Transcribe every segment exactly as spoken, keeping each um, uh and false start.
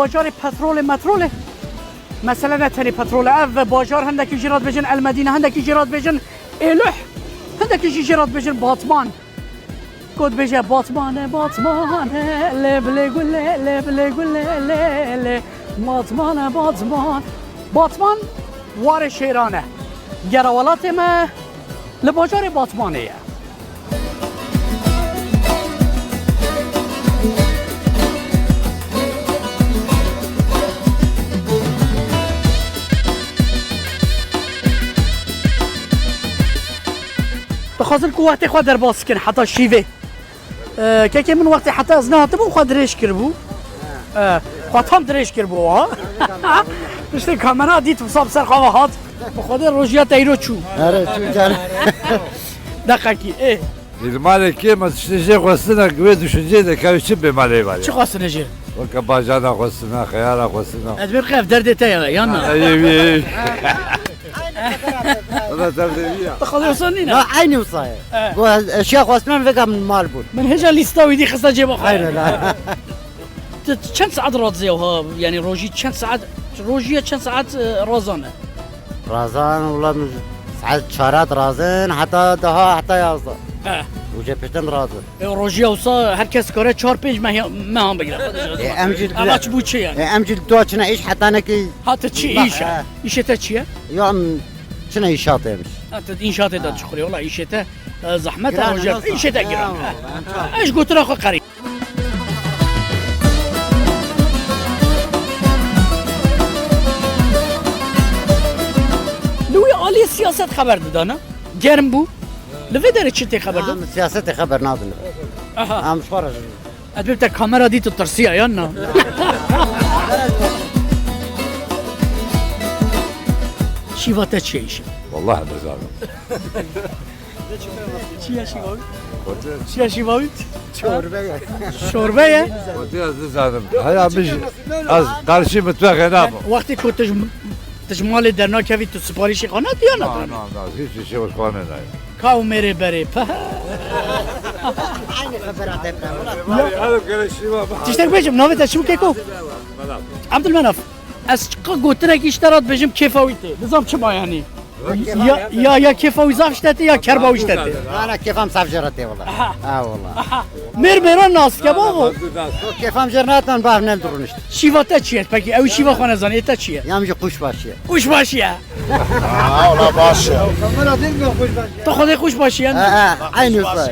Bajarê petrolê, metrolê. Mesele ne tenê petrol e. Ev bajar hindekî jî re dibêjin El Medîne, hindekî jî re dibêjin Êluh, hindekî jî jî re dibêjin Batman. Ku dibêje Batman e, Batman e, lê bilê gulê, lê bilê gulê, lê, lê. Batman e, Batman. Batman warê şêran e. Gera welatê me li bajarê Batmanê ye. Dixwazin ku wextê xwe derbas bikin heta şîvê. E, kekê min wextê heta ez nehatibûm xwe dirêj kiribû. E, xwe tam dirêj kiribû ha. Piştî kamera dît wisa bi ser xwe ve hat. Bi Xwedê rojiya te îro çû. Here çû car. Deqekî, ê. Li malê kê me tiştê jê xwestine, wê düşünceyê de kevê çi bê malê varê. Çi xwestine jê? Weke bajana xwestine, xeyara xwestine. Ez bê qev derdê te ya, yan na? Ê, wî, ê. Wala derdê wî ya. Te xwedê wisa nîne? Na, eynî wisa ye. E. Go ez eşya xwestine veka min mal bûn. Min hêja lîsta wî dî xista cêba xwe. Aynen ha. Tu çend saet radizê ha? Yani rojî çend saet, rojiye çend saet, e, razane? Razan, wala min saet çarat razin, heta daha, heta yazda. He. Û jê piştin razin. E, rojiya wisa her kes kare çar pênc meha-, mehan bigire. E, em jî Eva çi bû çi yani? E, em jî dua çine iş heta nekî. Ha, tu çi iş? He. Îşê te çi ye? Ya, em çine inşaat demiş. Ha, tu inşaatê de çiqurê. Wala îşê te, e, zehmet e, Giran e, rojiya. Nasıl? Îşê te giran. Ya, e. Ez ji gotina xwe qerî. Li wî alî siyaset xeber didana. Germ bû. Li vê derê çi tê xeber da? Em siyasetê xeber nadin. Aha. Em ji xwe re ji Ez bê te kamera dî tu tirsiya yan na? Şîva te çi ye îşe? Wallahi nizanim. Çi ye şîva wî? Çi ye şîva wî? Çorbe ye. Şorbe ye? Kotî ez nizanim. Heya min jî ez qarşî mitwexê nabim. Wextê ku tu ji, tu ji malê dernakevî tu siparîşê xwe nadî ya na? Na, na, na, hiç şey hoş xwe nayê. Ka û mêrê berê. Aynı xebera te bira. Tiştek bêjim, navê te çi bû keko? Abdulmenaf. Ez çiqa gotinekî ji te re dibêjim kêfa wî tê. Nizam çima yanî? Ya, ya, ya kêfa wî zaf ji te tê ya kerba wî ji te tê. Na, na, kêfam zaf jê re tê wala. Aha. Ha wala. Aha. Mêr mêran nas dike bavo. Kêfam jê re natan bav ne dirunişt. Şîva te çi ye? Pekî ew şîva xwe nezanê, te çi ye? Yam jî qûş baş ye. Qûş baş ye. Ha, ola baş e. Tu Xwedê qûş baş ye. Ha, ha, aynı wisa.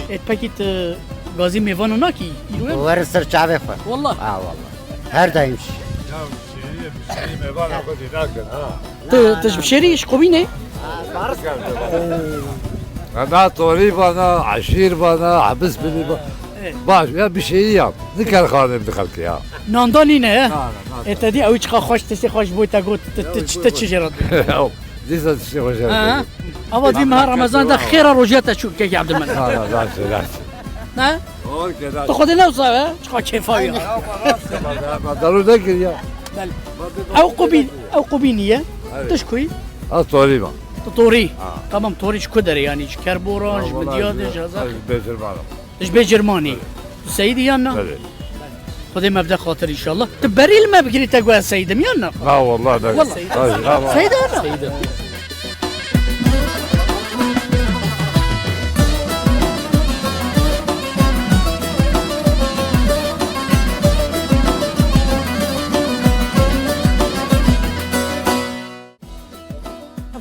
Ê, pekî tu gazî mêvana nakî? Werin ser çavê xwe. Wallah. Ha, wallah. Her daim. Ya, şêrî, şêrî mêvana xwe dî nakin, ha. Tu, tu ji bişêrî, ji Qubînê? Na torî bana, eşîr bana, hebis bidî ba-, baş, ya bişêrî ya. Niker xanê bi xelkê ya. Nanda nîne, he? Na, na, na. E, te dî ew çiqa xweş, tiştê xweş bû te got, tu, tu, tu çi jê re dibî? Dîsa tiştê xweş ya. Ha. Ava dî meha Ramazan da xêra rojiya te çû kekê Abdulmenaf. Na, na, na, na. Ne? Okey, na. Tu Xwedê ne wisa be? Çiqa kêfa ya. Ma, ma daru nekir ya. Belê. Ew Qubî-, ew Qubînî ye. Evet. Tu ji ku yî? Az Torî ma. Tu Torî. Ha. Tamam, Torî ji ku derê yani? Ji Kerboran, ji Midyadê, ji Hezar? Ez Bêcirman im. Ji Bêcirmanî. Evet. Tu Seyîdî yan na? Evet. Xwedê me bide xatir înşallah. Tu berî li me bigirî te got ez Seyîd im yan na? Na, wallah ne. Wallah. Seyîd e na? Seyîd e.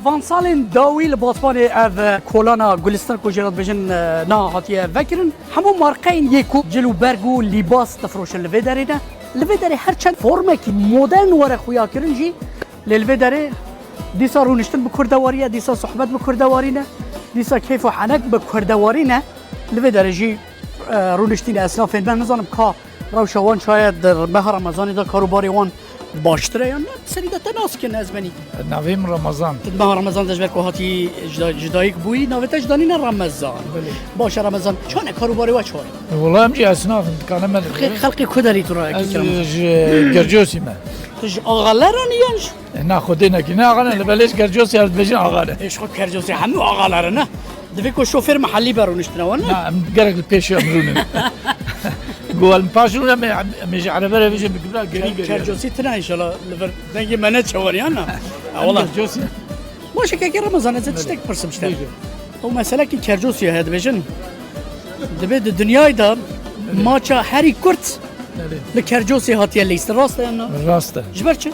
Van salên dawî li Batmanê ev kolana Gulistan ku jê re dibêjin, e, niha hatiye vekirin. Hemû marqeyên yê ku cil û berg û lîbas difiroşin li vê derê ne. Li vê derê her çend formekî modern were xuyakirin jî, lê li vê derê dîsa rûniştin bi kurdewarî ye, dîsa sohbet bi kurdewarî ne, dîsa keyf û henek bi kurdewarî ne. Li vê derê jî, e, rûniştîne esnafên me, nizanim ka rewşa wan çaye di meha Remezanê de karûbarê wan baştir e yan ne? Serî de te nas kin ez benî. Navê min Remezan. Tu di meha Remezan de ji ber ku hatî ji da-, ji dayik bûyî, navê te ji danîne Remezan. Belê. Baş e Remezan. Çawa ne karûbarê we çawa ye? E, wela em jî esnaf in, dikane me de. Xelqê, xelqê ku derî tu re? Ez ji Gercosî me. Tu ji Axaleran î yan ji? E, na, Xwedê nekî. Ne, axane, li belê ji Gercosî ez dibêjin axane. Ê, ji xwe Gercosî hemû axalar in, ne? Divê ku şofêr mehellî be rûniştine wan, ne? Na, em gerek li pêşî em rûnin. Go el paşin em, em, em ji erebe re vêjin bi gibra gerî gerî. Kercosî tine inşallah li vir dengê me ne çewar ya na. Ha, wala. Kercosî. Baş e, kekê Ramazan, ez ê tiştek pirsim ji te. Bêje. O mesele ki Kercosî heye dibêjin. Dibê di dinyayê de maça herî kurt Belê. li Kercosî hatiye lîstin. Rast e ya na? Rast e. Ji ber çi?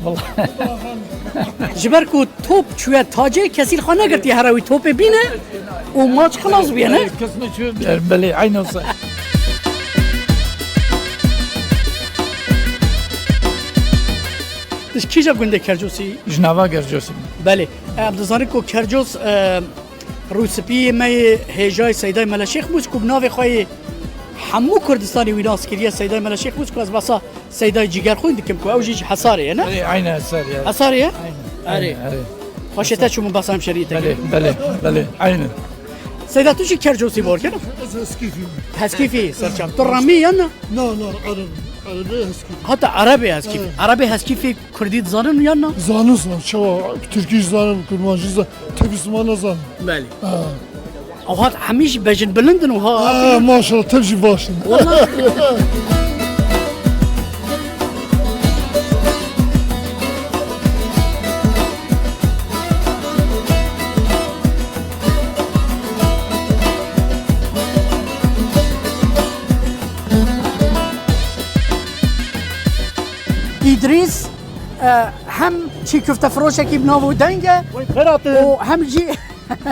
Wala. Ji ber ku top çûye tacê, kesî li xwe negirtiye here wî topê bîne û maç xilas bûye, ne? Belê, kesme çû, belê, eyno se. Ji kîja gundê Kercosî? Ji nava Kercosî. Belê. Em dizanin ku Kercos, e, Rûspiyê me yê hêjayê Seydayê Mele Şêx Mûs ku bi navê xwe yê hemû Kurdistanê wî nas kiriye, Seydayê Mele Şêx Mûs ku ez behsa Seydayê Cîgerxwîn dikim ku ew jî ji Hesarê ye, ne? Ê, eyne Hesarê ye. Hesarê ye? Eyne, Erê. eyne, erê. Xweşê te çû min behsa hemşeriyê te Belê, kir. belê, belê, eyne. Seyda, tu jî Kercosî bor kir? Ez Heskîfî me. Heskîfî, serçav. Tu remî yan na? Na, na, Ereb. Erebê Heskîfî. Hata Erebê Heskîfî. Evet. Erebê Heskîfî Kurdî dizanin yan na? Zanin, zanin. Çawa Tirkî jî zanin, Kurmancî zanin. Tevî ziman nazanin. Belê. Ha. Ew hat hemî jî bejin bilind in û ha Ha, maşallah, tev jî baş in. Wala. Îdrîs, e, hem çî kuftefiroşekî bi nav û deng e Wî xêr hatin. û hem jî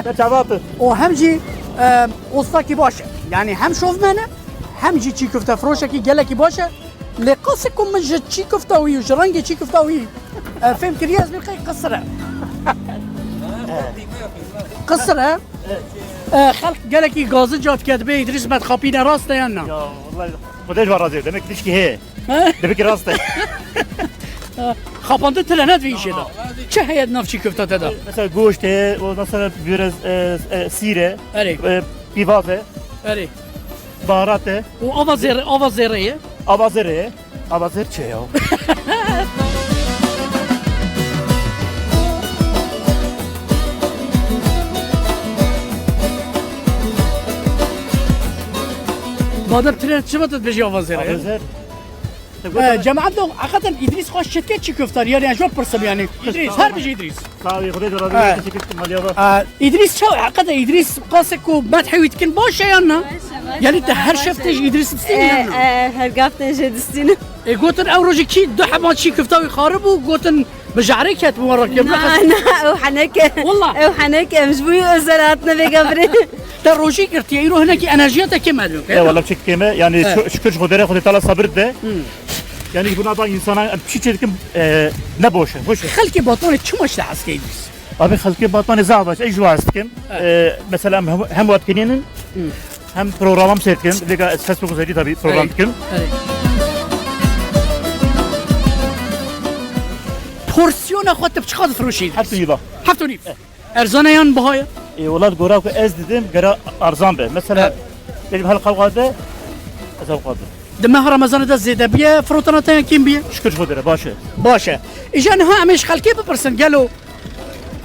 Te çavat. û hem jî, e, ostakî baş e. Yani hem şovmen e, hem jî çî kuftefiroşekî gelekî baş e. Lê qasê ku min ji çî kufta wî û ji rengê çî kufta wî, e, fêm kiriye, ez bî qey qisir e. Qisir e. E, xelk gelekî gazinca dike, dibê Îdrîs me dixapîne, rast e yan na? Ya, wallahî, Xwedê ji we razî be. Demek tişkî heye. He? Demek ki rast e. Xapandin tune ne di vî îşê de? Çi heye di nav çî kufta te de? Mesela goşt heye, ondan sonra biraz, e, e, sîr e, Erê. e, pîvaz e, Erê. baharat e, Û ava zêre, ava zêre ye? ava zêre ye. Ava zêr çi ye ya? Madem tune çi va tu dibêjî ava zêre ye? Ava zêr. He, cemaet lo, hakikaten Îdrîs xweş çetke çî kuftar, yani, yani, jor pirsim, yani. Îdrîs, her bijî Îdrîs. Sağ ol, Xwedê razî be, He. teşekkür ederim, Aliye baba. Aa, Îdrîs çaw, hakikaten Îdrîs qasê ku medhê wî dikin baş e yan na? Baş e, baş e, Yani, te her baş şev e. te ji Îdrîs distînî Ee, yan na? ee, her gaf te jê distînim. E, gotin ew rojê kî du heba çî kufta wî xarib bû, gotin bi jarê ket, bi wan re kir, Na, bixist. na, ew heneke. Wallah. Ew heneke, em ji bo wî özel hatine vêga birê. Te rojî girtiye, îro hinekî enerjiya te kêm e, Ya, wallah, çi kêm e, yani, Evet. şu-, şükür ji Xwedê re, Xwedê Teala sabir de. Hmm. Yani, buna da insana, em çi çê dikim, e, ne boş e, hoş e. Xelkê Batmanê çima ji te hez ke Îdrîs? Abi, xelkê Batmanê zaf baş, ez ji wan hez dikim. Evet. E, mesela, em hem, hem wat kinînin, Hmm. hem programam seyr dikim. Vêga ez Facebook'u seyr dikim, tabii, program Evet. dikim. Evet. Porsiyona xwe tu bi çiqa difiroşî? Heft û nîv a. Heft û nîv. Erzan e yan biha ye? Ê, wela gora ku ez didim, gera arzan be. Mesela, Evet. dedim, hel qavga de, ez ew qavga. Di meha Remezanê de zêde bûye, firotana te yan kêm bûye? Şikir ji Xwedê re, baş e. Baş e. Îja niha em ê ji xelkê bipirsin, gelo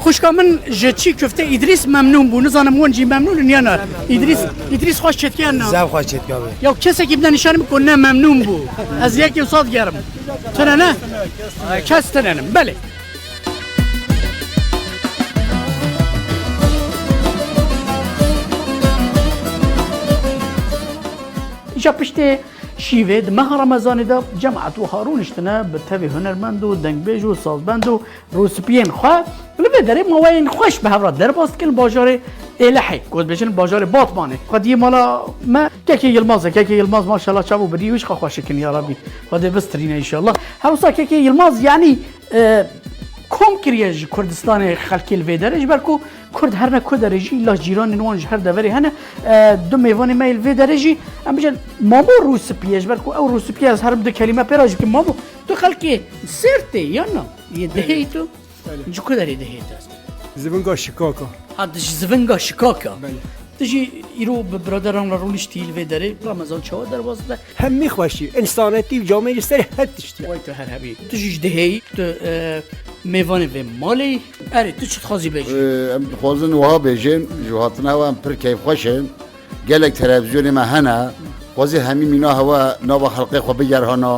xwişka min ji çî kufte Îdrîs memnûn bû, nizanim wan jî memnûn in yan na? Îdrîs, Îdrîs xweş çêtkiyan na? Zaf xweş çêtkiya be. Ya kesekî bide nîşanî min ku ne memnûn bû. Ez yekê wisa digerim. Tune ne? Kes tune nin. Belê. Îja piştê şîvê di meha Remezanê de cemaet wiha rûniştine bi tevî hunermend û dengbêj û sazbend û rûspiyên xwe li vê derê maweyên xweş bi hev re derbas dikin li bajarê Êlihê, ku dibêjin bajarê Batmanê. Xwediyê mala me Kekê Yilmaz e. Kekê Yilmaz maşallah çav û birî wî ji xwe xweşikin ya Rabî. Xwedê bistirîne înşallah. Her wisa Kekê Yilmaz yanî e, kom kiriye ji Kurdistanê xelkê li vê derê, ji ber ku Kurd her ne ku derê jî, îlla cîranên wan ji her deverê hene. E, du mêvanê me yê li vê derê jî, em bijin, Mamo Rûspî ye, ji ber ku ew Rûspî ye, ez herim du kelîme pê re jî bikim. Mamo, tu xelkê Sêrtê yan na? Yê Belê. Dihê tu? Belê. Ji ku derê dihê tu? Zivinga Şikaka. Ha, tu ji Zivinga Şikaka. Belê. Tu jî îro bi biraderan re rûniştî li vê derê, Remezan çawa derbas dibe? Hemî xweşî, însanetî û camêrî ser her tiştî. Way tu her hebî. Tu jî ji dihê yî, tu, e, mêvanê vê malê yî. Erê, tu çi dixwazî bêjî? Ee, em dixwazin wiha bêjin, ji hatina we em pir keyfxweş in. Gelek televîzyonê me hene. Xwezî hemî mîna hewe nava xelqê xwe bigerhana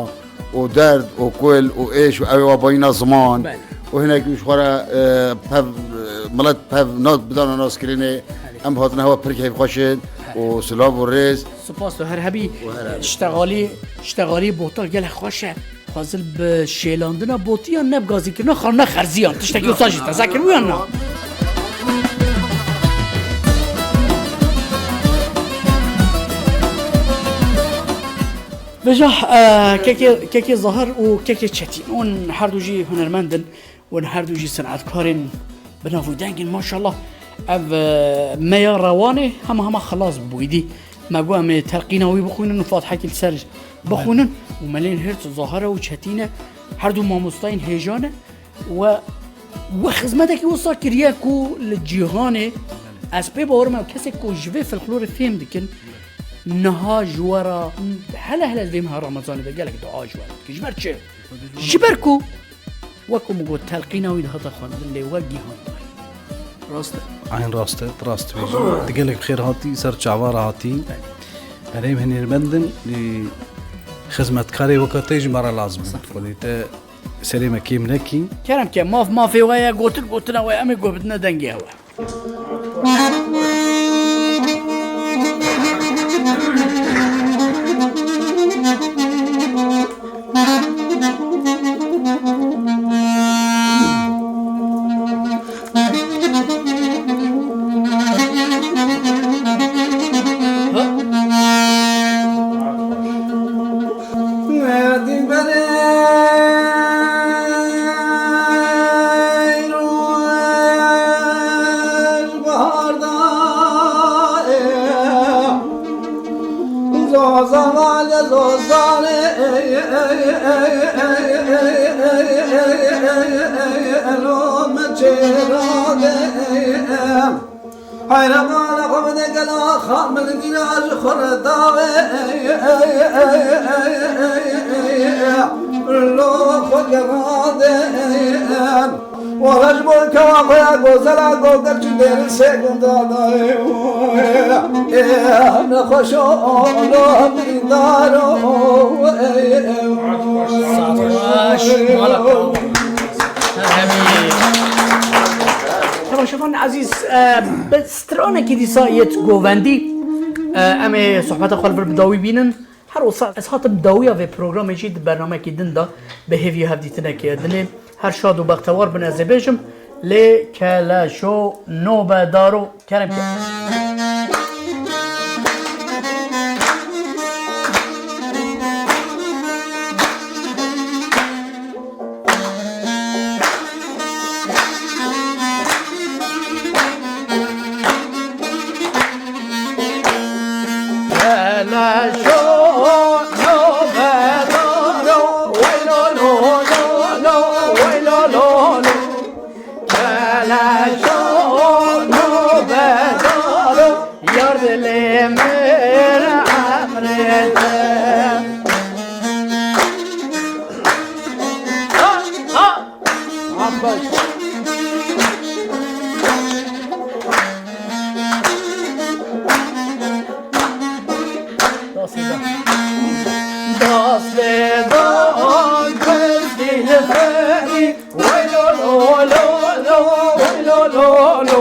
û derd û kul û êş û ew ê wa bayîna ziman Belê. Û hinek ji xwe re, e, pev, e, milet pev nas bidana naskirinê. Em hatine hewe pir keyfxweş in û silav û rêz. Spas to her hebî. Û her hebî. Ştexalî, ştexalî bohtak gelek xweş e. Xwezil bi şêlandina botiyan ne bi gazîkirina xanina xerziyan. Tiştekî wisa jî teze kir bû yan na? Veja, e, kekê, kekê Zahir û kekê Çetîn. Hûn her du jî hunermend in. Hûn her du jî senetkarên bi nav û deng in, maşallah. Ev, e, meya rewanê hema hema xilas bû. Îdî me got em ê telqîna wî bixwînin û fatihekî li ser bixwînin. Û me lê hêrt Zahir e û Çetîn e, her du mamostayên hêja ne. We, we xizmetekî wisa kiriye ku li cîhanê ez pê bawer im, ew kesek ku ji vê folklorê fêm dikin, niha ji we re hele hele vê meha Remezanê de gelek dua ji we re dikin. Ji ber çi? Ji ber ku, wek ku min got, telqîna wî dihata xwendin, lê we gihandaye. Rast e. Eyn rast e, tu rast dibêjî. Tu gelek bi xêr hatî, ser çava re hatî. Belê. Erê, em hunermend in, e, xizmetkarê weka te jî me re lazim in. Estexfirullah. Xwedê te serê me kêm nekî. Kerem ke, maf mafê we ye, gotin gotina we, em ê guh bidine dengê we. Hayra bana xwe bide gela xwe min dîna ji xwe re dawê. Lo xwe gerade. Wala ji bo kewa xwe ya gozela goger çi derin sê gundana. Ê ne xweş o lo birîndar o. Saet xweş, mala xwe. Her hemî. Temaşevan ezîz, e, bi stranekî dîsa yêt govendî, e, em ê sohbeta xwe li vir bi dawî bînin. Her wisa ez hatim dawiya vê programê jî di bernamekî din de bi hêviya hevdîtinekê dinê. Her şad û bextewar bin ez ê bêjim. Lê keleşo nobedaro. Kerem ke. Keleşo nobedaro, yar dilê min emrê te. Ha, ha. Abbas. Dastê da. Dastê da, kurdî li ferî. Wey lo lo lo lo, wey lo lo lo.